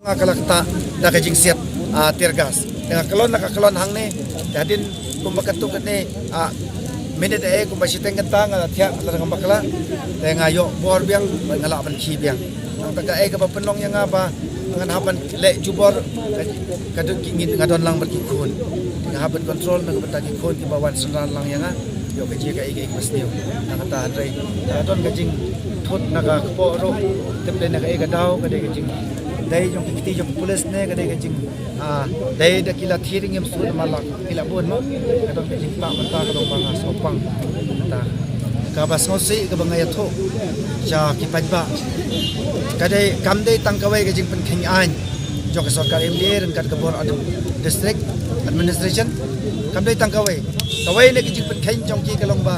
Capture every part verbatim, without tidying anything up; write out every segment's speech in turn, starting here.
Nga ka la ktah da ka jingsiat, ah, tear gas. Te nga klon la ka klon hangne, te hadien kumba katto katne, ah, minit eh kumba shiteng kynta nga la thiah la dang bakla. Te nga ïoh bor biang, nga lah ban khie biang. Nangta kaei kaba pynlong ïa nga ba ngan hap ban leh jubor, ka dei ki ngin nga don lang bad ki khun. Nga hap ban control na ka bynta ki khun kiba wan synran lang ïa nga. Ïoh ka jia kaei kaei kaba sniew. Nangta hynrei ka don ka jingthut na ka kpoh ruh, tip dei na kaei ka daw, ka dei ka jingdei jong ki kti jong ki pulit ne ka dei ka jing, ah, dei da ki la thied ngim sngewthuh namar la ki la bun mo. Ka don ka jingktah mynta ka long ba nga sngewpang. Mynta kaba sngewsih kaba nga ïathuh sha ki paidbah, ka dei kam dei tang kawei ka jingpynkheiñ aiñ jong ka sorkar M D A ryngkat ka bor ad-, district administration. Kam dei tang kawei. Kawei na ki jingpynkheiñ jong ki ka long ba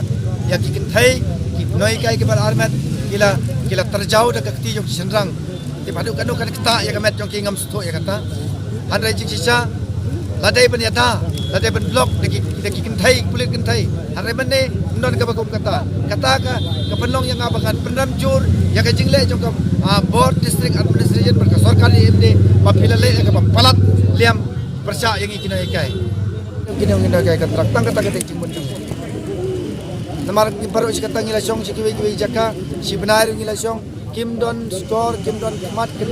ïa ki kynthei, ki nonghikai kiba armet, ki la, ki la tyrjaw da ka kti jong ki shynrang. Te haduh katno kan ktah ïa ka met jong ki ngam sngewthuh ïa kata. Hynrei jingshisha la dei ban ïada, la dei ban block da ki, da ki kynthei, pulit kynthei. Hynrei mynne ym don kaba kum kata. Kata ka, ka pynlong ïa nga ba ngan pynrem jur ïa ka jingleh jong ka, ah, bor district administration bad ka sorkar M D A ba phi la leh ïa kaba palat liam pyrshah ïa ngi ki nonghikai. Ki nong, ki nonghikai kontrak tang kata ka dei jingmut jong ngi. Namar ngi baroh shi katta ngi la shong sha kiwei kiwei jaka, shi bnai ruh ngi la shong. Kim don skor, kim don khmat, kim,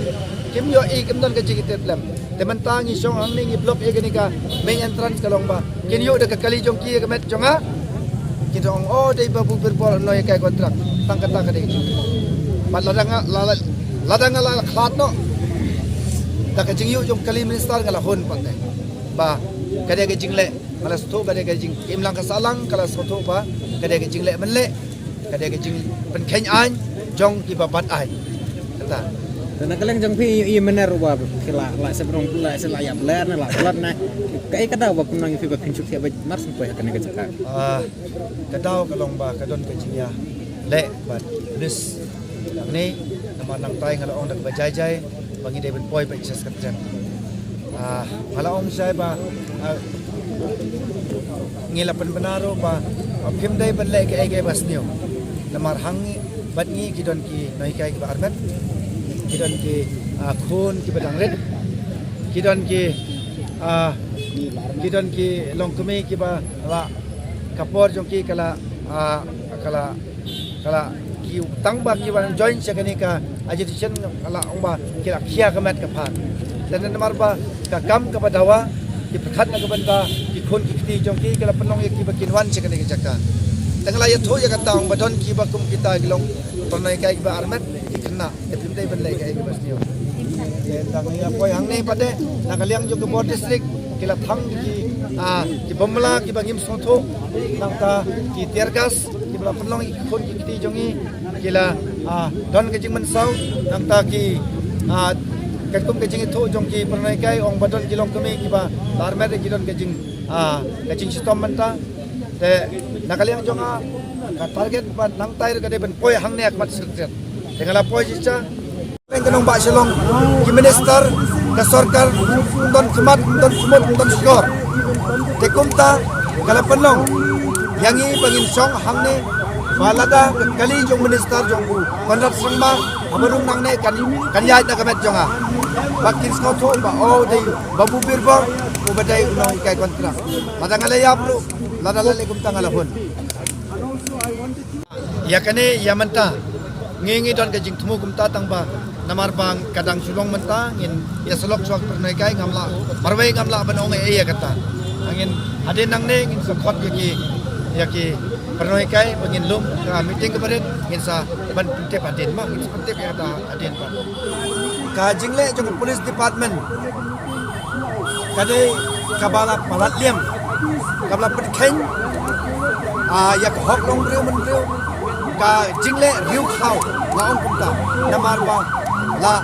kim ïohi, kim don ka jingïatiplem. Te mynta ngi shong hangne ngi block ïa kane ka main entrance ka long ba kin ïoh da ka kali jong ki ïa ka met jong nga. Ki ong, "Oh, dei Babu Birbor u nonghikai kontrak." Tang kata ka dei ka jingthmu. Bad lada nga la, la, lada nga la khlad noh da ka jingïoh jong kali minister nga la hun pat te. Ba ka dei ka jingleh, nga la sngewthuh ka dei ka jingim lang ka sahlang, ka la sngewthuh ba ka dei ka jingleh mynleh. Ka dei ka jingpynkheiñ aiñ jong kiba bat aiñ. Kata. Te na ka liang jong phi, i mener ba ki la, la sep rong, la sep la ïa bler na, la bler na. Kaei ka daw ba pynlong ïa phi ba phin shu thiah beit mar shu poi ha kane ka jaka? Ah, ka daw ka long ba ka don ka jingïaleh bad pulit. Hangne namar nangtai nga la ong da kaba jai jai ba ngi dei ban poi bad Jisu Khrist. Ah, nga la ong shai ba, ah, ngi la pynbna ruh ba, ah, phim dei ban leh kaei kaei ba sniew. Namar hangne bad ngi ki don ki nonghikai kiba armet, ki don ki, ah, khun kiba dang rit, ki don ki, ah, ki don ki longkmie kiba la ka por jong ki ka la, ah, ka la Ka la ki tang ba ki wan join sha kane ka agitation ka la ong ba ki la khia ka met ka phad. Te namar ba ka kam kaba dawa ki pyrkhat na ka bynta ki khun ki kti jong ki, ka la pynlong ïa ki ba kin wan sha kane ka jaka. Te nga la ïathuh ïa kata ong ba don kiba kum kita ki long pynlong ïa kiba armet ki khynnah. Te phim dei ban leh kaei kaba sniew. Te tang ïa poi hangne pat de na ka liang jong ka bor district ki la thang ki, ah, ki bom mla kiba ngim sngewthuh, nangta ki tear gas kiba la pynlong ïa ki khun ki kti jong ngi, ki la, ah, don ka jingmynsaw, nangta ki, ah, katkum ka jingithuh jong ki pynroi kai ong ba don ki longkmie kiba la armet ki don ka jing, ah, ka jingshitom mynta. Te na ka liang jong nga ka target ba nangtai ruh ka dei ban poi hangne ha khmat Secretariat. Te nga la poi shisha. Peng ka nongbah Shillong, ki minister ka sorkar, ym don khmat, ym don khmut, ym don shkor. Te kumta ka la pynlong ïa ngi ba ngin shong hangne, ba lada ka kali jong minister jong u Conrad Sangma haba rung nangne kan, kan ïaid na ka met jong nga. Ba kin sngewthuh ba, oh, dei Babu Birbor uba dei u nonghikai kontrak. Lada nga la ïap ruh, lada la leh kumta nga la hun. Ïa kane ïa mynta ngi, ngi don ka jingthmu kumta tang ba namar ba ka dang shu long mynta, ngin ïa sylok shuwa ka pyrnoi kai, ngam lah marwei, ngam lah ban ong ei ïa kata. Ngin hadien nangne ngin sa khot ïa ki, ïa ki pyrnoi kai ba ngin lum ka meeting kaba rit, ngin sa ban pyntip hadien, ma ngin sa pyntip ïa kata hadien ba ka jingleh jong ka police department ka dei kaba la palat liam, kaba la pynkheiñ, ah, ïa ka hok long briew man briew, ka jingleh riewkhaw, la ong kumta. Namar ba la,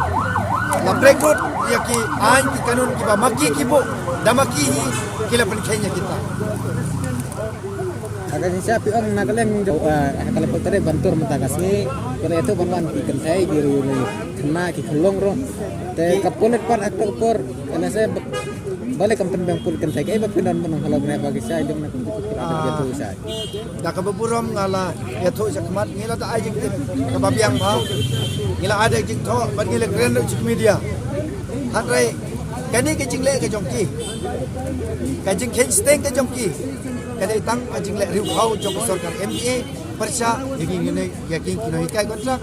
la break rule ïa ki aiñ ki kanun kiba ma ki ki buh, da ma ki hi ki la pynkheiñ ïa kita. Ha ka jingshisha phi ong na ka liang jong, ah, ha ka la poi tarik ban tur mynta ka sngi, phi la ïathuh ban wan ki kynthei, ki riew, riew khynnah, ki khyllung ruh. Te ka pulit pat ha ka por, ka na se ba, balei kam pynbiang pulit kynthei, kaei ba phi don ban ong halor kane ba ki shai jong na ka pulit ka ïathuh shai. Da kaba burom nga la ïathuh shakhmat, ngi la da ai jingtip kaba biang bha. Ngi la ai da jingthoh bad ngi la kren ruh sha ki media. Hynrei kane ka jingleh ka jong ki, ka jingkheiñ sting ka jong ki, ka dei tang ka jingleh riewkhaw jong ka sorkar M D A pyrshah ïa ki, ïa ki, ki nonghikai kontrak,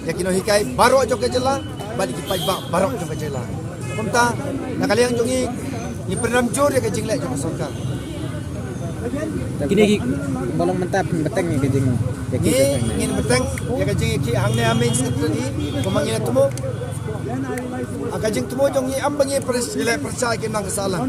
ïa ki nonghikai baroh jong ka jylla bad ïa ki paidbah baroh jong ka jylla. Kumta na ka liang jong ngi, ngi pynrem jur ïa ka jingleh jong ka sorkar. Kine ki ba long mynta pynbteng ïa ka jing, ïa ki ngi, jong ngi ngi bteng ïa ka jingïakhih hangne ha Main Secretary, kumba ngi la thmu. Ha ka jingthmu jong ngi, ym ba ngi pyrshah, ïa la pyrshah ïa ki nang ka sahlang.